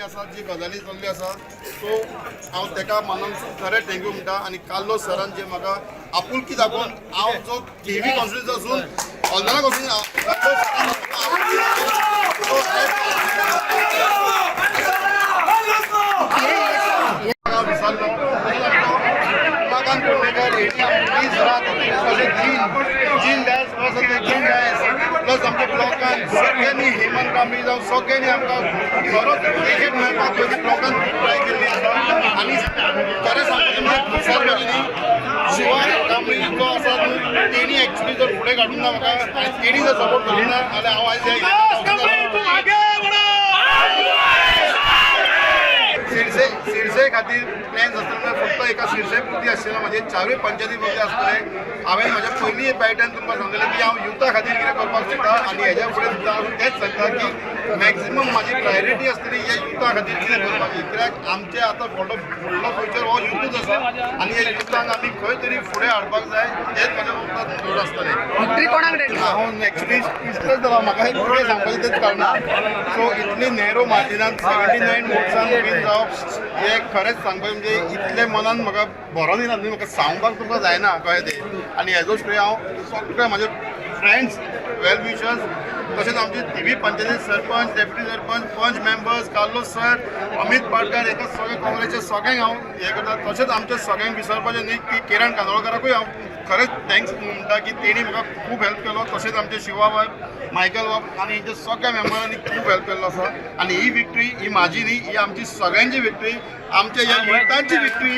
आसा, जी गजाली चल्ली आसा, सो हांव ताका मनानसून खरें thank you म्हणटा. आनी कार्लोस सरान जे म्हाका आपुलकी दाखोवन हांव जो थिवी कॉन्स्टिट्युन्सी आसून हल्दोणा कॉन्स्टिट्युन्सी हांव विसरलो. तशेंच आमचो उमाकांत पेडणेकर हेणी दीस रात, तशें जीन जीन डायस आसा ते जीन डायस, प्लस आमच्या ब्लॉकान सगळ्यांनी, हेमंत कांबळी जावं, सगळ्यांनी आमकां खरोच टिकेट मेळपाक पयलीं ब्लॉकान खूब ट्राय केल्ली आसा. आनी खरें सांगपाचें म्हणजे विसरपाचें न्ही, शिवा कांबळी जो आसा न्हू, तेणी एक्चुली जर फुडें काडूंक ना म्हाका आनी तेणी जर सपोर्ट करूंक ना जाल्यार हांव आयज ह्या सिरसे सिरसे खातीर प्लॅन्स आसतले. फक्त एका सिरसे पुरती आसचे ना, म्हणजे चारूय पंचायती पुरती आसतले. हांवें म्हज्या पयलीं बायटान तुमकां सांगलें की हांव युथा खातीर कितें करपाक सोदता आनी हेज्या फुडें सुद्दां हांव तेंच सांगता की मॅक्झिमम म्हाजी प्रायोरिटी आसतली ह्या युथा खातीर कितें करपाची, कित्याक आमचे आतां व्हडलो फुडलो फ्युचर हो युथूच आसा आनी ह्या युथांक आमी खंय तरी फुडें हाडपाक जाय. हेच म्हजें फक्त धोरण आसतलें. विक्ट्री कोणाक मेळटली? हांव एक्चुली स्पिचलेस जाला. म्हाका कितें सांगपाचें तेच कळना. सो इतली नॅरो मार्जिनान 79 वोट्सान विन जावप हें खरेंच सांगपाचें म्हणजे इतलें मनान म्हाका भरोन येना न्हय, म्हाका सांगपाक तुमकां जायना कळ्ळें तें. आनी हेजो श्रेय हांव सगळे म्हाजे फ्रेंड्स, वेल विशर्स, तशेंच आमचे थिवी पंचायती सरपंच, डेप्युटी सरपंच, पंच members, Carlos sir, Amit Patkar, हेका सगळे काँग्रेसचे सगळ्यांक हांव हें करता. तशेंच आमचे सगळ्यांक विसरपाचें न्ही की किरण कांदोळकाराकूय हांव खरेंच thanks म्हणटा की तेणी म्हाका खूब हेल्प केलो. तशेंच आमचे शिवा बाब, मायकल बाब आनी हेंच्या सगळ्या मेंबरांनी खूब हेल्प केल्लो आसा. आनी ही विक्ट्री ही म्हाजी न्ही, ही आमची सगळ्यांची विक्ट्री, आमच्या ह्या युथांची विक्ट्री.